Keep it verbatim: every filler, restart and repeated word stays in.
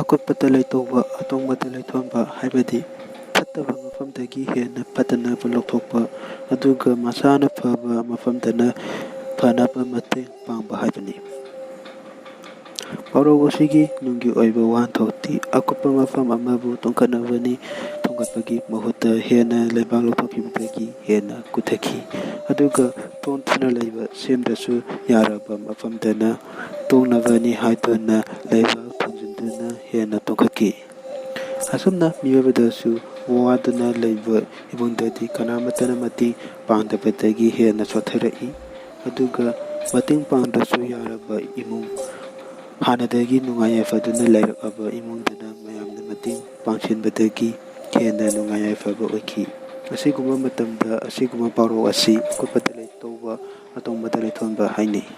ꯑꯀꯨꯠꯄꯗ ꯂꯩꯇꯧꯕ, ꯑꯇꯣꯡꯕꯗ ꯂꯩꯊꯣꯟꯕ ꯍꯥꯏꯕꯗꯤ ꯐꯠꯇꯕ ꯃꯐꯝꯗꯒꯤ ꯍꯦꯟꯅ ꯐꯠꯇꯅꯕ ꯂꯧꯊꯣꯛꯄ, ꯑꯗꯨꯒ ꯃꯁꯥꯅ ꯐꯕ ꯃꯐꯝꯗꯅ ꯐꯅꯕ ꯃꯇꯦꯡ ꯄꯥꯡꯕ ꯍꯥꯏꯕꯅꯤ꯫ ꯄꯥꯎꯔꯧ ꯑꯁꯤꯒꯤ ꯅꯨꯡꯒꯤ ꯑꯣꯏꯕ ꯋꯥꯍꯟꯊꯣꯛꯇꯤ ꯑꯀꯨꯠꯄ ꯃꯐꯝ ꯑꯃꯕꯨ ꯇꯣꯡꯈꯠꯅꯕꯅꯤ꯫ ꯊꯣꯡꯒꯠꯄꯒꯤ ꯃꯍꯨꯠꯇ ꯍꯦꯟꯅ ꯂꯩꯕꯥꯛ ꯂꯧꯊꯣꯛꯈꯤꯕꯗꯒꯤ ꯍꯦꯟꯅ ꯀꯨꯠꯊꯈꯤ꯫ ꯑꯗꯨꯒ ꯇꯣꯟꯗꯨꯅ ꯂꯩꯕ ꯁꯦꯝꯗ꯭ꯔꯁꯨ ꯌꯥꯔꯕ ꯃꯐꯝꯗꯅ ꯇꯣꯡꯅꯕꯅꯤ ꯍꯥꯏꯗꯨꯅ ꯂꯩꯕꯥꯛ ꯊꯣꯟꯖꯤꯟꯗꯨꯅ ꯍꯦꯟꯅ ꯇꯣꯡꯈꯠꯈꯤ꯫ ꯑꯁꯨꯝꯅ ꯃꯤꯑꯣꯏꯕꯗꯁꯨ ꯋꯥꯗꯨꯅ ꯂꯩꯕ ꯏꯃꯨꯡꯗꯗꯤ ꯀꯅꯥꯃꯠꯇꯅ ꯃꯇꯦꯡ ꯄꯥꯡꯗꯕꯗꯒꯤ ꯍꯦꯟꯅ ꯁꯣꯠꯊꯔꯛꯏ꯫ ꯑꯗꯨꯒ ꯃꯇꯦꯡ ꯄꯥꯡꯗ꯭ꯔꯁꯨ ꯌꯥꯔꯕ ꯏꯃꯨꯡ, ꯍꯥꯟꯅꯗꯒꯤ ꯅꯨꯡꯉꯥꯏ ꯌꯥꯏꯐꯗꯨꯅ ꯂꯩꯔꯛꯂꯕ ꯏꯃꯨꯡꯗꯅ ꯃꯌꯥꯝꯅ ꯃꯇꯦꯡ ꯄꯥꯡꯁꯤꯟꯕꯗꯒꯤ ꯍꯦꯟꯅ ꯅꯨꯡꯉꯥꯏ ꯌꯥꯏꯐꯕ ꯑꯣꯏꯈꯤ꯫ ꯑꯁꯤꯒꯨꯝꯕ ꯃꯇꯝꯗ ꯑꯁꯤꯒꯨꯝꯕ ꯄꯥꯎꯔꯧ ꯑꯁꯤ ꯑꯀꯨꯠꯄꯗ ꯂꯩꯇꯧꯕ, ꯑꯇꯣꯡꯕꯗ ꯂꯩꯊꯣꯟꯕ ꯍꯥꯏꯅꯩ꯫